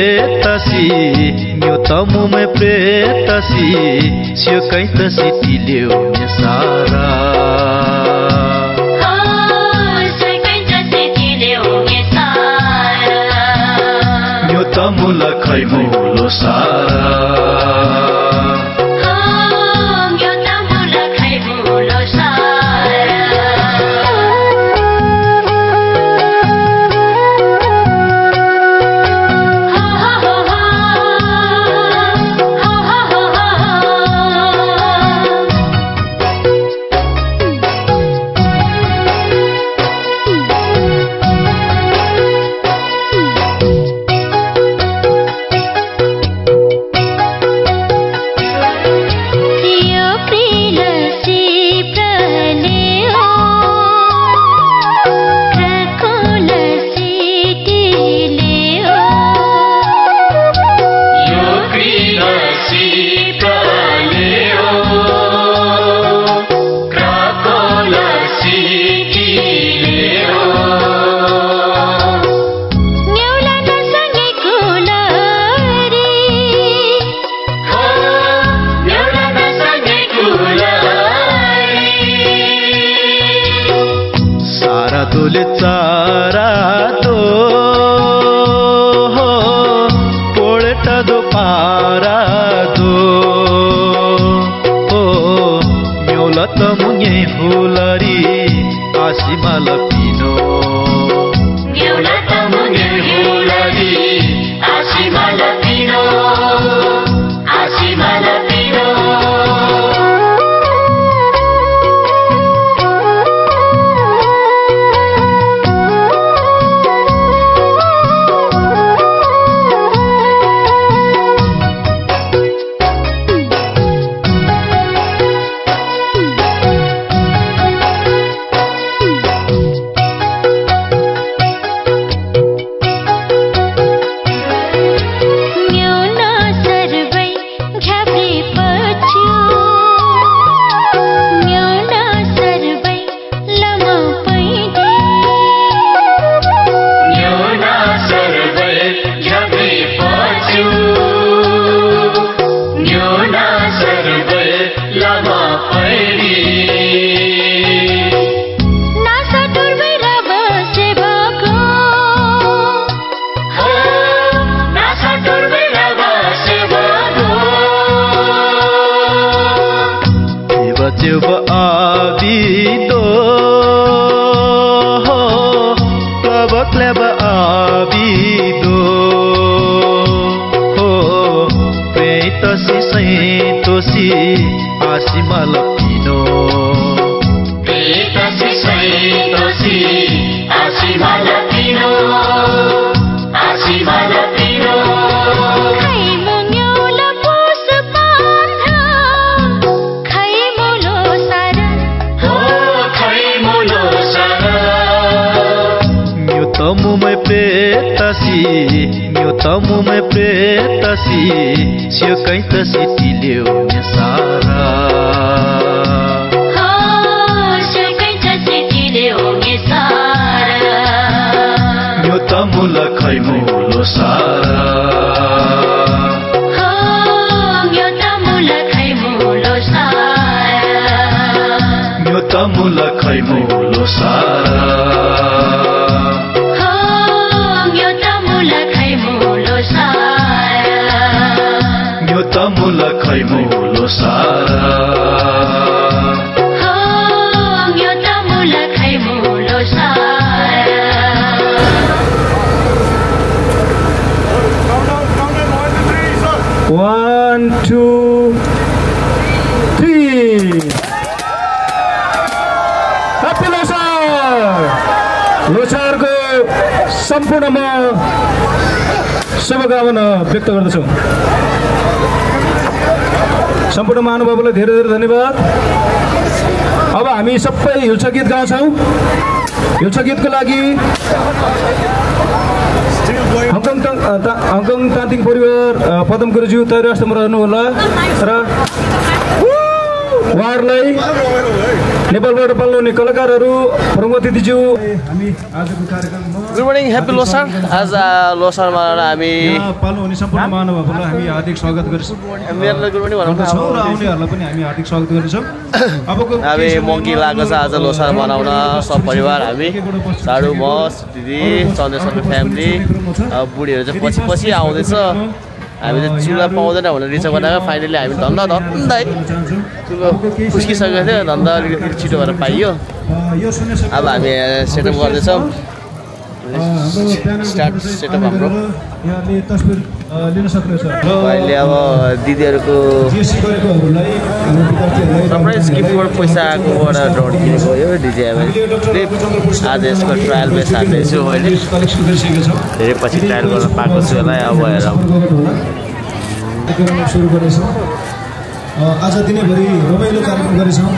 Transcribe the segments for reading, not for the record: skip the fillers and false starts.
प्रेतसी म्यो तमु में प्रेतसी स्यो कैतसी तिल्यो सारा म्यो तमु लखै मुलो सारा चारा दो पोळटा दो पारा दो म्योलत मुङे हुलरी आसिमाल पिनो म्योलत मुङे हुलरी आसिमाल पिनो आसिमाल पिनो जब आबिदो क्लब क्लब आबिदो पेतसी सैतोसी आसिमाल पिनो पेतसी सैतोसी आसिमाल पिनो आसिमाल पिनो तमु में प्रेतसी म्यो तमु में प्रेतसी स्यो कैतसी तिल्यो सारा स्यो कैतसी तिल्यो सारा म्यो तमु लखै मुलो सारा म्यो तमु लखै मुलो सारा म्यो तमु लखै मुलो सारा तमु लखै मुलो सारा म्यो तमु लखै मुलो सारा 1 2 3 Happy लोसारको सम्पूर्ण म शुभकामना व्यक्त गर्दछु। सम्पूर्ण महानुभावलाई धेरै धेरै धन्यवाद। अब हामी सबै हिल्छ गीत गाउँछौँ। हिल्छ गीतको लागि हङकङ तान्तिङ परिवार पदम गुरुज्यू तयारी अवस्थामा रहनुहोला र उहाँहरूलाई नेपालबाट पाल्नुहुने कलाकारहरू प्रमुख अतिथिज्यू हामी आजको कार्यक्रममा गुड मर्निङ ह्याप्पी लोसार आज लोसार मनाउन हामी पाल्नु हुने सम्पूर्ण महानुभावहरूलाई हामी हार्दिक स्वागत गर्छौँ मेरोलाई गुड मर्निङ भन्नु छौँ र आउनेहरूलाई पनि हामी हार्दिक स्वागत गर्छौँ हामी मङ्की लागेको छ आज लोसार मनाउन सब परिवार हामी साडु म दिदी चन्द्रेश्वरको फ्यामिली बुढीहरू चाहिँ पछि पछि आउँदैछ हामी चाहिँ चुला पाउँदैन भनेर रिचार्ज बनाएको फाइनली हामी धन्दा चुलो खुस्किसकेको थियो धन्दा अलिकति छिटो भएर पाइयो अब हामी सेटअप गर्दैछौँ सेटअप हाम्रो अहिले अब दिदीहरूको सरप्राइज गिफ्टबाट पैसा आएकोबाट ड्रोन किनेको यो डिजेआई आज यसको ट्रायल बेस हाल्दैछु मैले धेरै पछि ट्रायल गर्न पाएको छु होला अब हेर आज दिनैभरि रमाइलो कार्यक्रम गरेछौँ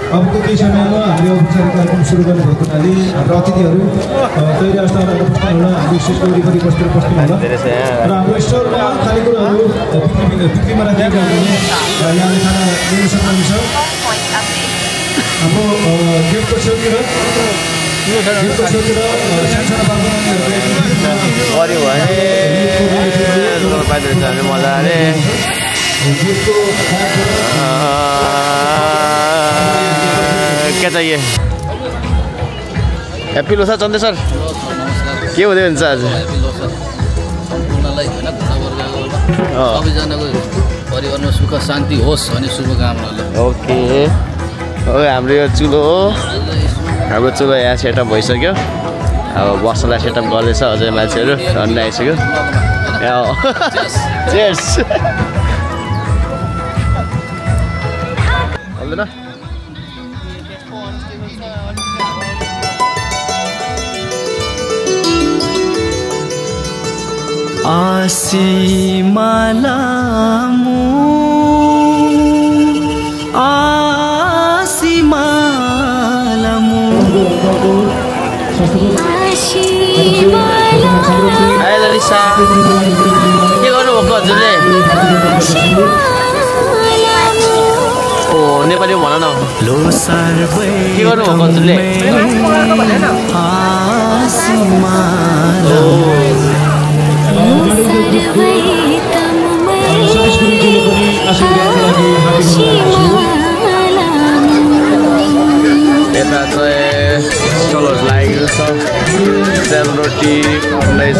अबको केही समयमा हामीले औपचारिक कार्यक्रम सुरु गर्ने भएको हुनाले हाम्रो अतिथिहरू तयारी अवस्थामा बस्नु होला हामी स्टेजको वरिपरि बस्नु होला र हाम्रो स्टलमा खानेकुराहरू बिक्रीमा राखिएका हुनाले यहाँले खाना लिन सक्नुहुन्छ हाम्रो गेटको छेउतिर सानसानो बालबालिकाहरूले मजाले क्या चाहिए ह्याप्पी लोसार चन्दे सर के हुँदै हुन्छ आज सबैजनाको परिवारमा सुख शान्ति होस् भन्ने शुभकामना ओके हाम्रो यो चुलो हो हाम्रो चुलो यहाँ सेटअप भइसक्यो अब बस्नलाई सेटअप गर्दैछ अझै मान्छेहरू झन्डै आइसक्यो चेयर्स हुँदैन आसिमालामु आसिमालामु आए ललिसा के गर्नुभएको हजुरले ओ नेपाली भन न लोसार के गर्नुभएको हजुरले यता चाहिँ स्टलहरू लागेको छ सेलरोटी आउँदैछ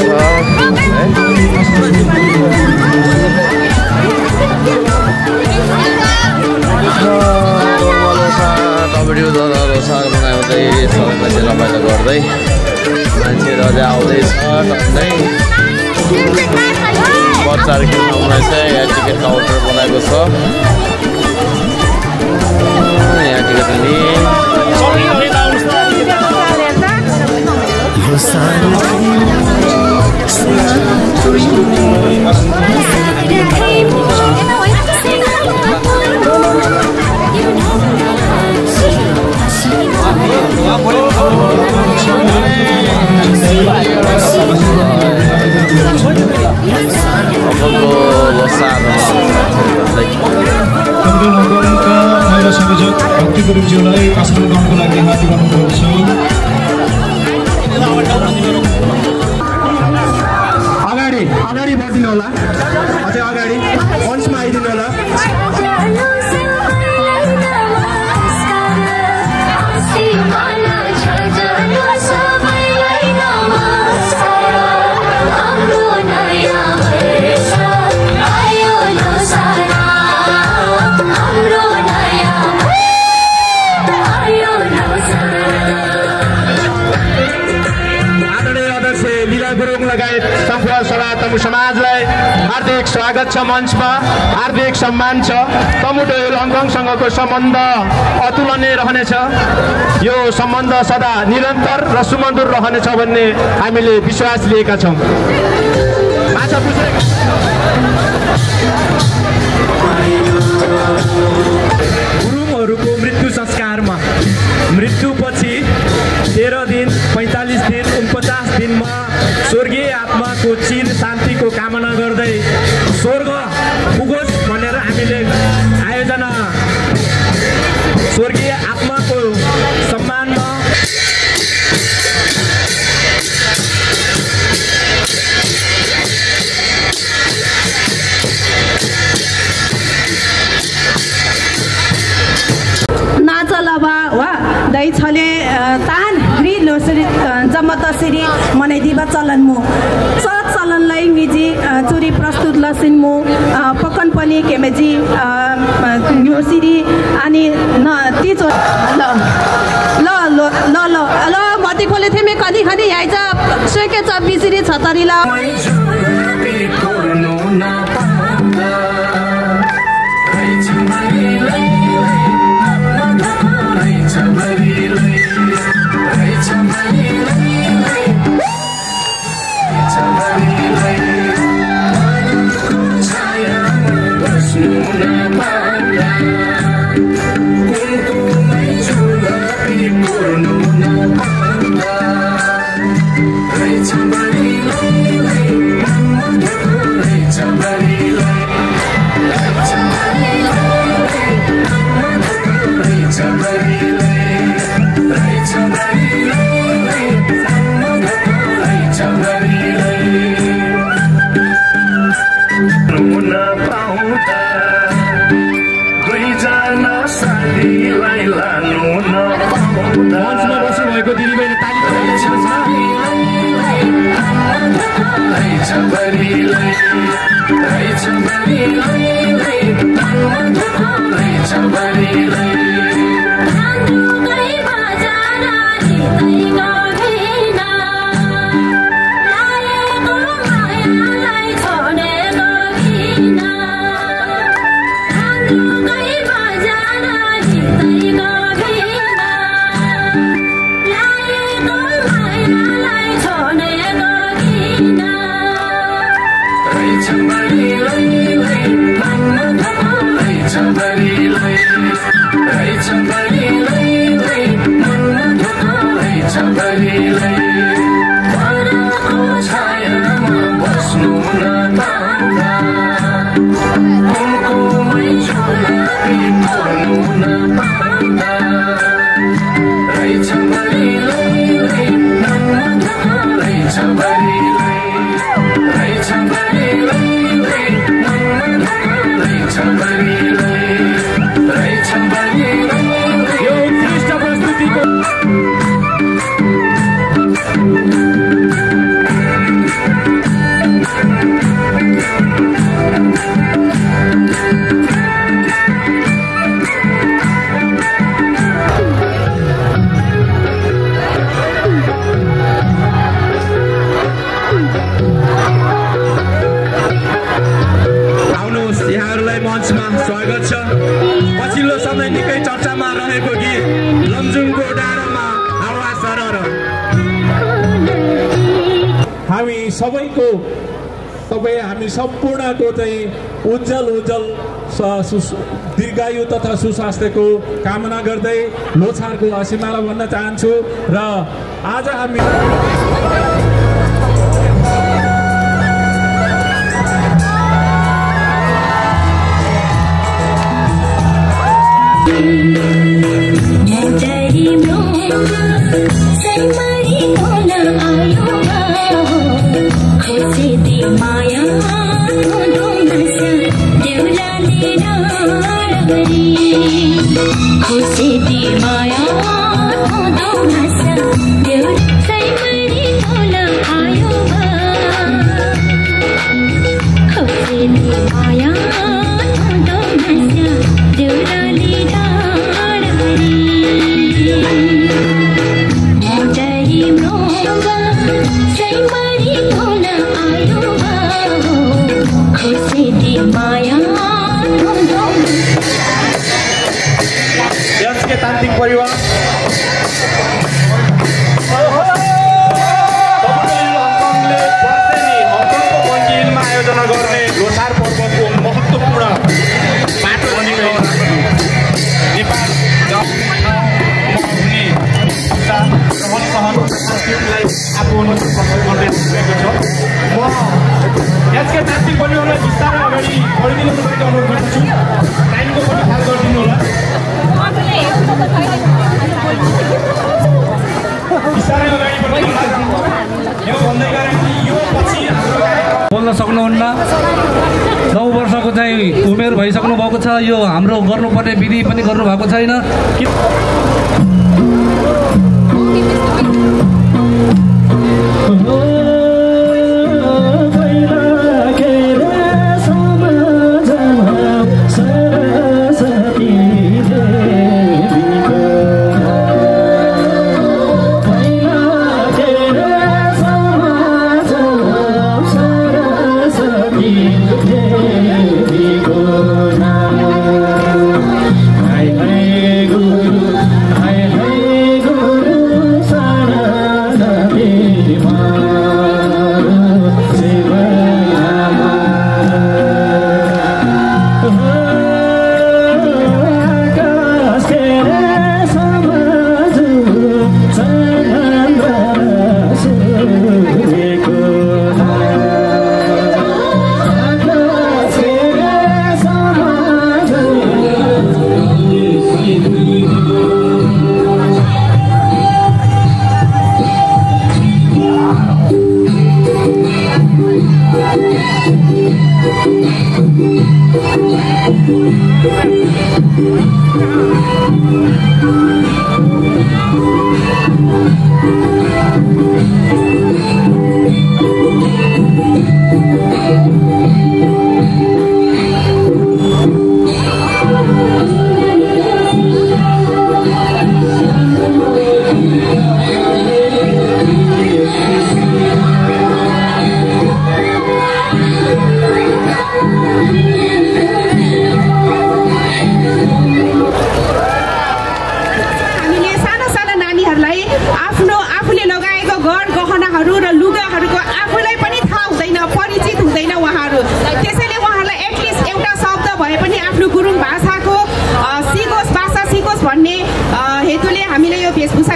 टमेटो लोसार बनाउँदै सबै मान्छे रमाइलो गर्दै मान्छेहरू अझै आउँदैछ टक्कै बच्चाहरू खेल्न आउनेछ यहाँ टिकट काउन्टर बनाएको छ यहाँ टिकट लिने महिला संयोजक भक्ति गुरुङज्यूलाई आशीर्वाद गर्नको लागि हार्दिक अनुरोध गर्छु अगाडि बढिदिनु होला अझै अगाडि मञ्चमा आइदिनु होला समाजलाई हार्दिक स्वागत छ मञ्चमा हार्दिक सम्मान छ तमुटो लङगङसँगको सम्बन्ध अतुलनीय रहनेछ यो सम्बन्ध सदा निरन्तर र सुमधुर रहनेछ भन्ने हामीले विश्वास लिएका छौँ गुरुङहरूको मृत्यु संस्कारमा मृत्युपछि 13 दिन 45 दिन 49 दिनमा स्वर्गीय आत्माको चिर शान्तिको कामना गर्दै स्वर्ग पुगोस् भनेर हामीले आयोजना स्वर्गीय आत्माको सम्मानमा सिरी मनाइदिबा चलन मु सत चलनलाई निजी चुरी प्रस्तुत लसिन मु पकन पनि केमेजी यो सिरी अनि न तीच ल ल ल ल ल ल मति खोले थिमे कदी खदी याइचा सुके च बिसिरी छतरीला सम्पूर्णको चाहिँ उज्जवल दीर्घायु तथा सुस्वास्थ्यको कामना गर्दै लोछारको हँसीमाला भन्न चाहन्छु र आज हामी तान्त्रिक परिवार हङकङको मन्दिरमा आयोजना गर्ने लोसार पर्वको महत्त्वपूर्ण बाटो बनिरहेको नेपाल संस्कृतिलाई आफू अनुसरण गर्दै गएको छ। म यसका तान्त्रिक परिवारलाई बिस्तारै अगाडि बढिदिनु पर्ने अनुरोध गर्दछु। टाइमको पनि ख्याल गरिदिनु होला। बोल्न सक्नुहुन्न। 9 वर्षको चाहिँ उमेर भइसक्नु भएको छ। यो हाम्रो गर्नुपर्ने विधि पनि गर्नु भएको छैन।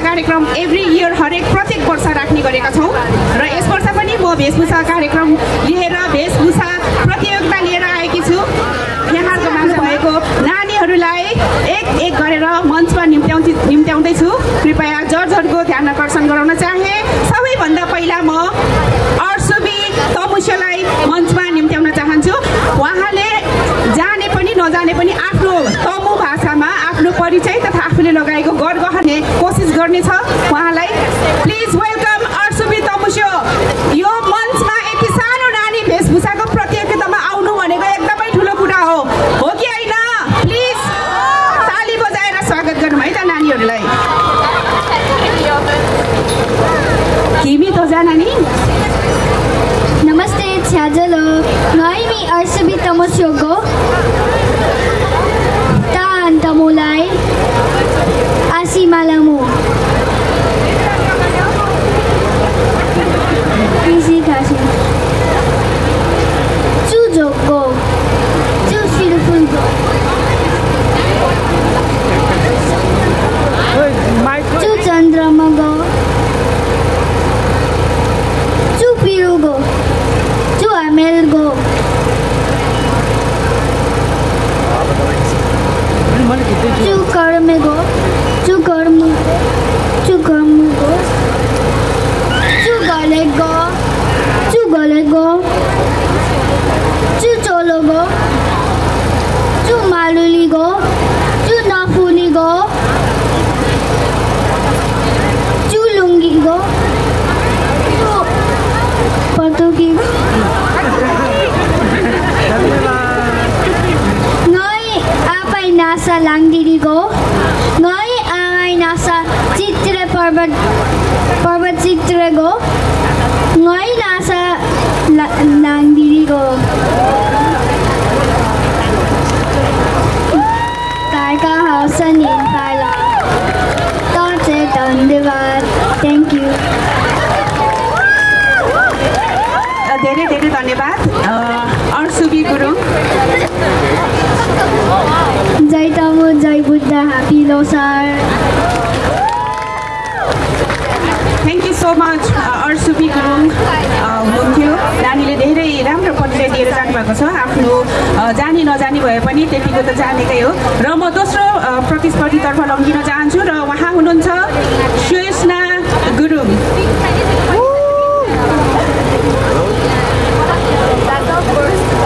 कार्यक्रम एभ्री इयर प्रत्येक वर्ष राख्ने गरेका छौँ र यस वर्ष पनि म वेशभूषा कार्यक्रम लिएर वेशभूषा प्रतियोगिता लिएर आएकी छु। यहाँहरूको माझ भएको नानीहरूलाई एक गरेर मञ्चमा निम्त्याउँदैछु। कृपया जजहरूको ध्यान आकर्षण गराउन चाहे। सबैभन्दा पहिला म अर्सुबी तमुस्योलाई मञ्चमा निम्त्याउन चाहन्छु। उहाँले जाने पनि नजाने पनि आफ्नो तमु भाषामा आफ्नो परिचय तथा आफूले लगाएको गरगहने कोसिस गर्नेछ। उहाँलाई प्लिज वेलकम अर्सुबी तमुस्यो। यो मञ्चमा यति सानो नानी वेशभूषाको प्रतियोगितामा आउनु भनेको एकदमै ठुलो कुरा हो कि होइन? प्लिज ताली बजाएर स्वागत गर्नु है त नानीहरूलाई। किमी त जा नानी। नमस्ते छ्याजलो नैमी अर्सुबी तमुस्योको तान्तमुलाई आसिमालामु इसी खासी चुजोको चुसिरुफुलको चुचन्द्रमगो चुपिरुगो चुआमेलगो चुकर्मेगो चुकर्मुगो चुगलेगो चुगलेगो चुचोलोगो चुमालुलिगो चुनाफुलिगो चुलुङ्गिगो पतुकिगो नासा लाङदिरीको गई आमाई नासा चित्रे पर्वत चित्रेको गई नासा लाङदिरीको तारका हौसन पाला तर्चे धन्यवाद। Thank you. धेरै धेरै धन्यवाद अर्सुबी गुरुङ। जय तमु जय Buddha happy Losar. Thank you so much Arsubi Gurung हुनुहुन्थ्यो। नानीले धेरै राम्रो परिचय दिएर जानुभएको छ। आफ्नो जानी नजानी भए पनि त्यतिको त जानेकै हो। र म दोस्रो प्रतिस्पर्धीतर्फ लम्किन चाहन्छु र उहाँ हुनुहुन्छ सुयस्ना Gurung.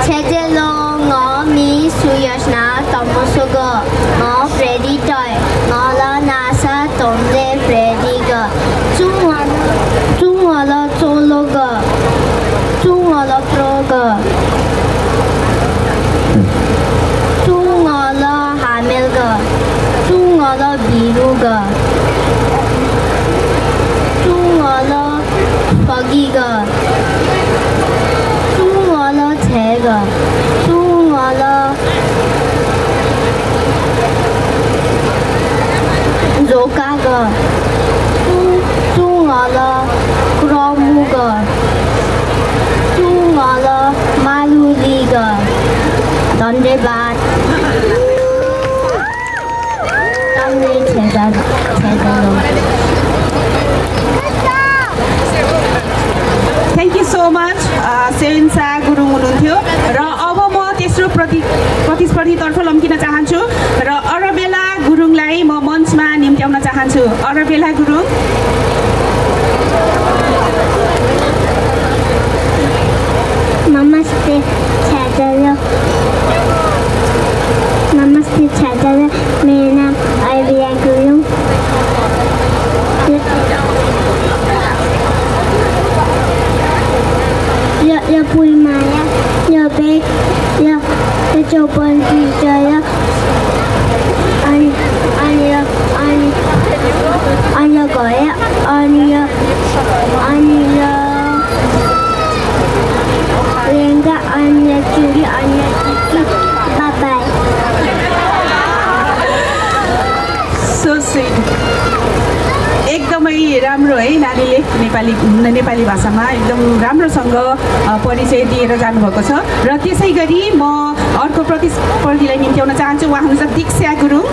छेजेलो ngami suyasna tamusugo ngo Freddy toy ngola nasa tomde Freddy ga chungwala 个中俄了肉嘎个中俄了grow木个中俄了马路里个धन्यवाद thank you so much Serinsa Gurung हुनुहुन्थ्यो र अब म तेस्रो प्रतिस्पर्धीतर्फ लम्किन चाहन्छु र अरबेला गुरुङलाई म मञ्चमा निम्त्याउन चाहन्छु अरबेला गुरुङ नमस्ते छात्राहरू नमस्ते छात्राहरू मेरो नाम अरबेला गुरुङ यो पुलमाया यो बेग यो चौपन टिचर अनि गयो अनि लेहङ्गा अनि चुडी अनि बाबाई सो स्विट एकदमै राम्रो है नानीले नेपाली भाषामा एकदम राम्रोसँग परिचय दिएर जानुभएको छ र त्यसै गरी म अर्को प्रतिस्पर्धीलाई निम्त्याउन चाहन्छु उहाँ हुनुहुन्छ दीक्षा गुरुङ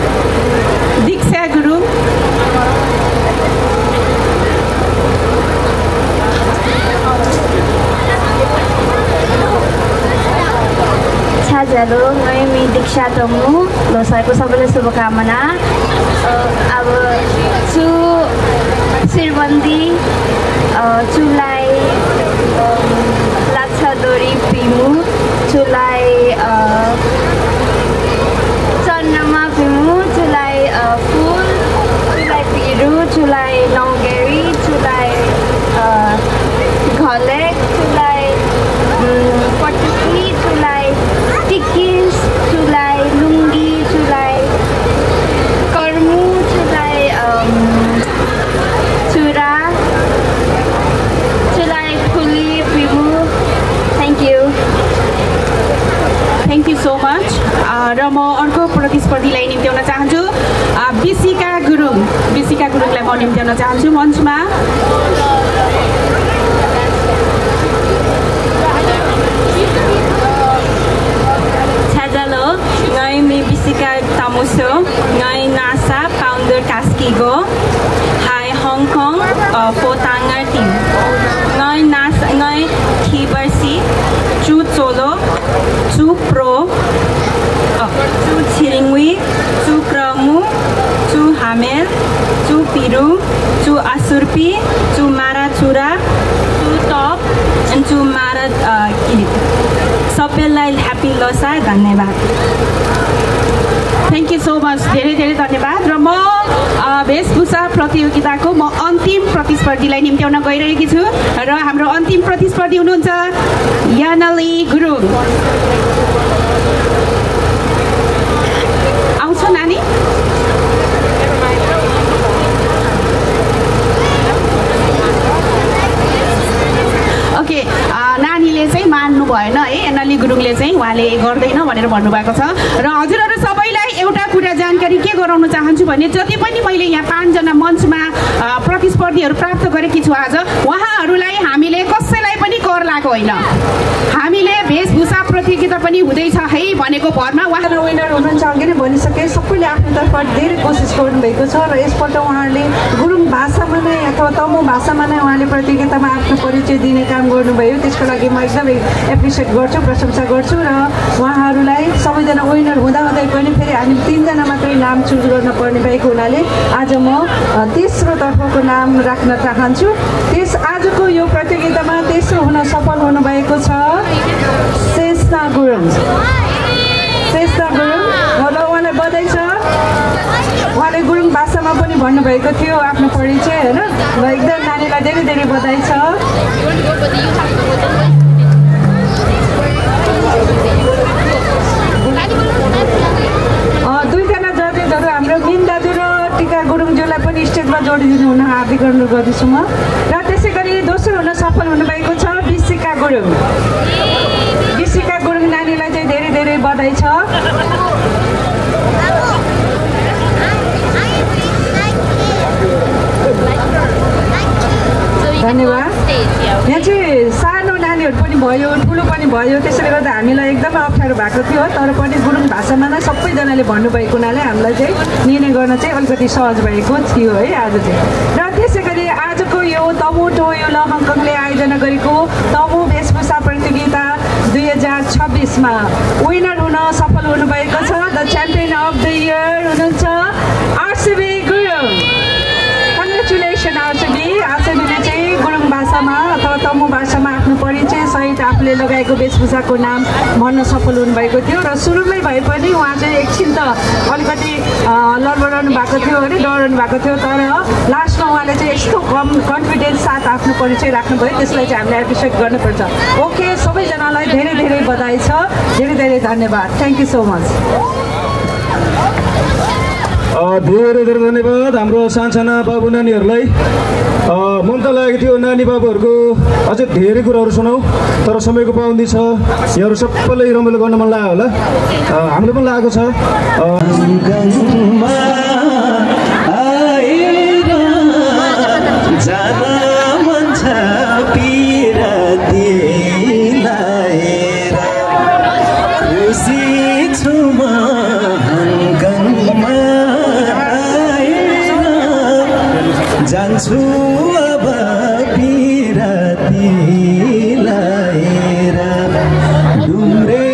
छात्रहरू मी दीक्षा तमु लोसारको सबैलाई शुभकामना अब शिरबन्दी चुलाई लाछा डोरी पिमु चुलाई चन्नमा पिमु चुलाई फुल चुलाई पिरु चुलाई नौगेरी चुलाई घलेक चुलाई पटुकी चुलाई टिकिस चुलाई लुङ्गी चुलाई कर्मु चुलाई चुरा चुलाई फुली पिमु थ्याङ्क यू सो मच र म अर्को प्रतिस्पर्धीलाई निम्त्याउन चाहन्छु बिसिका गुरुङलाई म निम्त्याउन चाहन्छु मञ्चमा Halo, ngai mi bisika tamuso, ngai NASA founder Kaskigo, Hai Hong Kong, Fotangar team. Ngai NASA, ngai Kibarsi, Chu Solo, Chu Pro, Chu Chiringwi, Chu Kramu, Chu Hamel, Chu Piru, Chu Asurpi, Chu Marachura, Chu Top, and Chu Mara Kilip. सबैलाई happy Losar धन्यवाद thank you so much धेरै धेरै धन्यवाद र म वेशभूषा प्रतियोगिताको म अन्तिम प्रतिस्पर्धीलाई निम्त्याउन गइरहेकी छु र हाम्रो अन्तिम प्रतिस्पर्धी हुनुहुन्छ यानली गुरुङ आउँछ नानी ओके नानीले चाहिँ मान्नु भएन है एनाली गुरुङले चाहिँ उहाँले गर्दैन भनेर भन्नुभएको छ र हजुरहरू सबैलाई एउटा कुरा जानकारी के गराउन चाहन्छु भने जति पनि मैले यहाँ 5 जना मञ्चमा प्रतिस्पर्धीहरू प्राप्त गरेकी छु आज उहाँहरूलाई हामीले कसैलाई पनि कर लागेको होइन हामीले वेशभूषा प्रतियोगिता पनि हुँदैछ है भनेको भरमा उहाँहरू विनर हुनुहुन्छ अघि नै भनिसके सबैले आफ्नो तर्फबाट धेरै कोसिस गर्नुभएको छ र यसपल्ट उहाँहरूले गुरुङ भाषामा नै अथवा तमु भाषामा नै उहाँले प्रतियोगितामा आफ्नो परिचय दिने काम गर्नुभयो त्यसको लागि म एकदमै एप्रिसिएट गर्छु प्रशंसा गर्छु र उहाँहरूलाई सबैजना विनर हुँदाहुँदै पनि फेरि हामी 3 जना मात्रै नाम चुज गर्न पर्ने भएको हुनाले आज म तेस्रो तर्फको नाम राख्न चाहन्छु आजको यो प्रतियोगितामा तेस्रो हुन सफल हुनुभएको छ शेषना गुरुङ होला उहाँलाई बधाई छ उहाँले गुरुङ भाषामा पनि भन्नुभएको थियो आफ्नो परिचय होइन र एकदम नानीलाई धेरै धेरै बधाई छ दुईजना जजेसहरू हाम्रो मिन दाजु र टिका गुरुङज्यूलाई पनि स्टेजमा जोडिदिनु हुन हार्दिक अनुरोध गर्दछु म र त्यसै गरी दोस्रो हुन सफल हुनुभएको छ बिसिका गुरुङ बधाई छ। धन्यवाद। यहाँ चाहिँ सानो नानीहरू पनि भयो, ठुलो पनि भयो, त्यसैले गर्दा हामीलाई एकदमै अप्ठ्यारो भएको थियो, तर पनि गुरुङ भाषामा नै सबैजनाले भन्नुभएको हुनाले हामीलाई चाहिँ निर्णय गर्न चाहिँ अलिकति सहज भएको थियो है आज चाहिँ। र त्यसै गरी आजको यो तमु टोयोला हङकङले आयोजना गरेको तमु वेशभूषा प्रतियोगिता 2026मा विनर हुन सफल हुनुभएको छ। The champion of the year हुनुहुन्छ आरसीबी गुरुङ। Congratulation RCB. आरसीबीले चाहिँ गुरुङ भाषामा अथवा तमु भाषामा आफ्नो परिचय सहित आफूले लगाएको वेशभूषाको नाम भन्न सफल हुनुभएको थियो र सुरुमै भए पनि उहाँ चाहिँ एकछिन त अलिकति लडबडाउनु भएको थियो अरे, डराउनु भएको थियो, तर लास्टमा उहाँले चाहिँ यस्तो कन्फिडेन्स साथ आफ्नो परिचय राख्नुभयो, त्यसलाई चाहिँ हामीले एप्रिसिएट गर्नुपर्छ। ओके, सबैजनालाई धेरै धेरै बधाई छ, धेरै धेरै धन्यवाद। Thank you so much. धेरै धेरै धन्यवाद हाम्रो सानसाना बाबु नानीहरूलाई। मन त लागेको थियो नानी बाबुहरूको अझै धेरै कुराहरू सुनाऊ, तर समयको पाबन्दी छ। यहाँहरू सबैलाई रमाइलो गर्न मन लाग्यो होला, हाम्रो पनि लागेको छ। जान्छु अब पिराती लाएर Dumre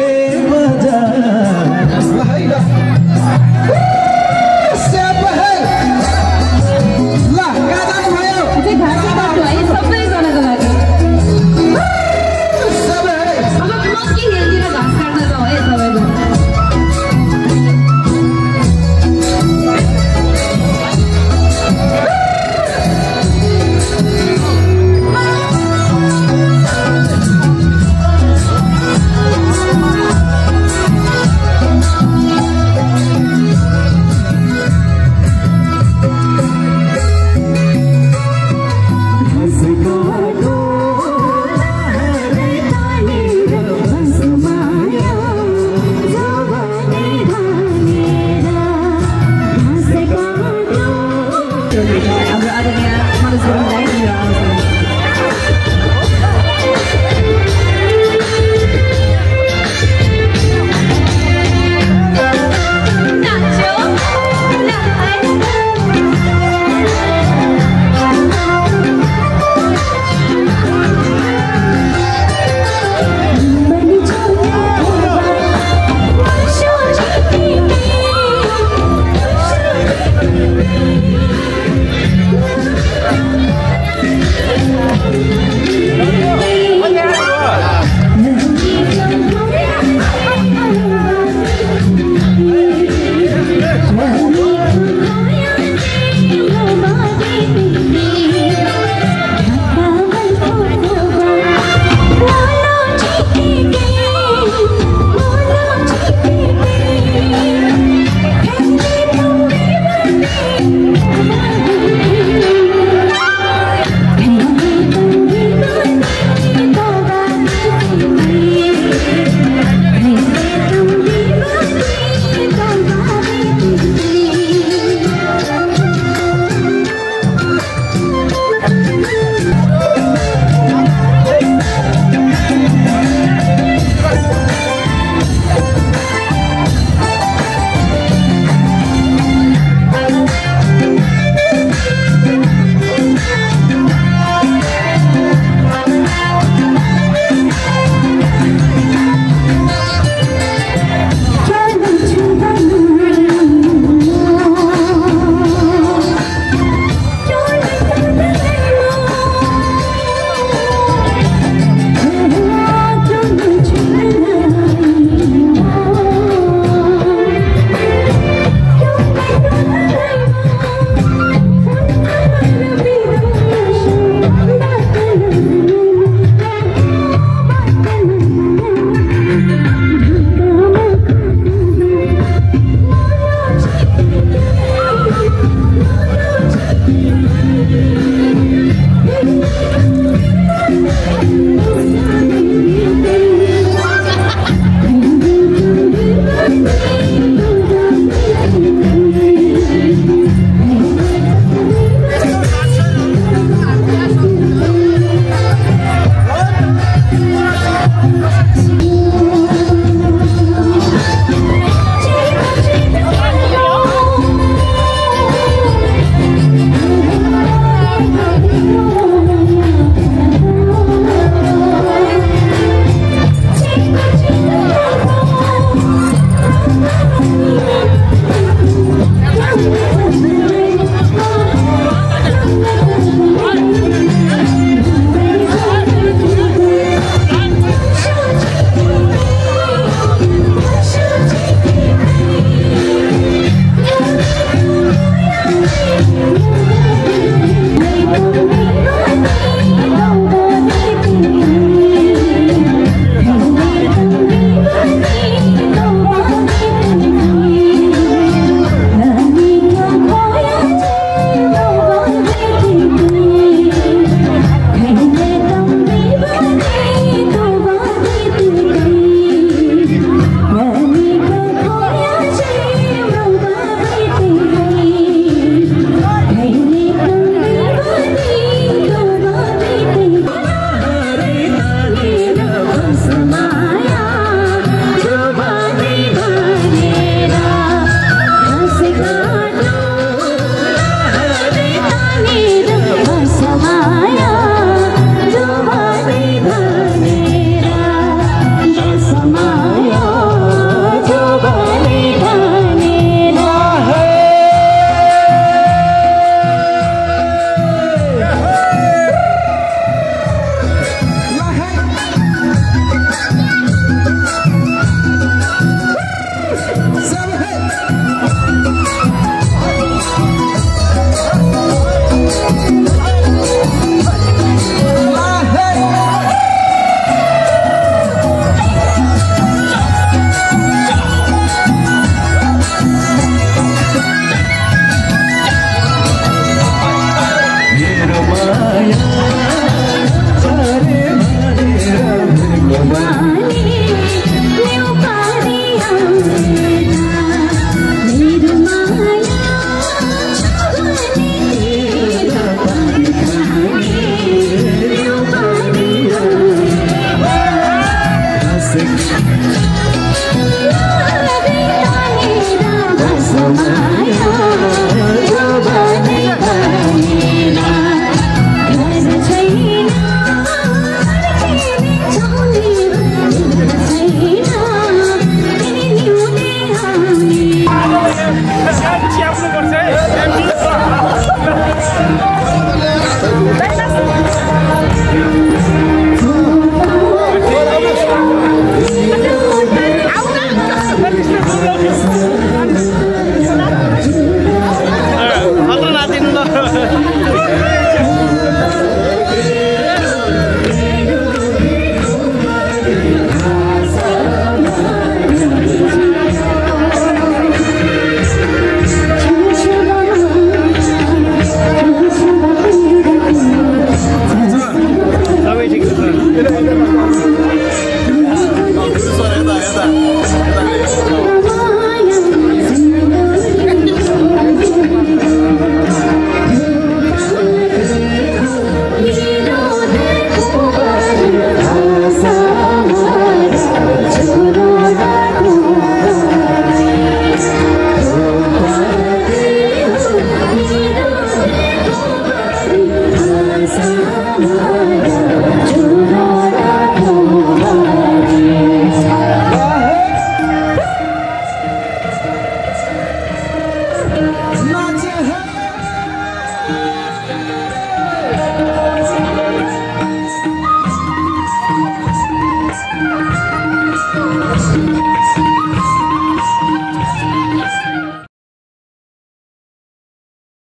Hãy subscribe cho kênh Ghiền Mì Gõ để không bỏ lỡ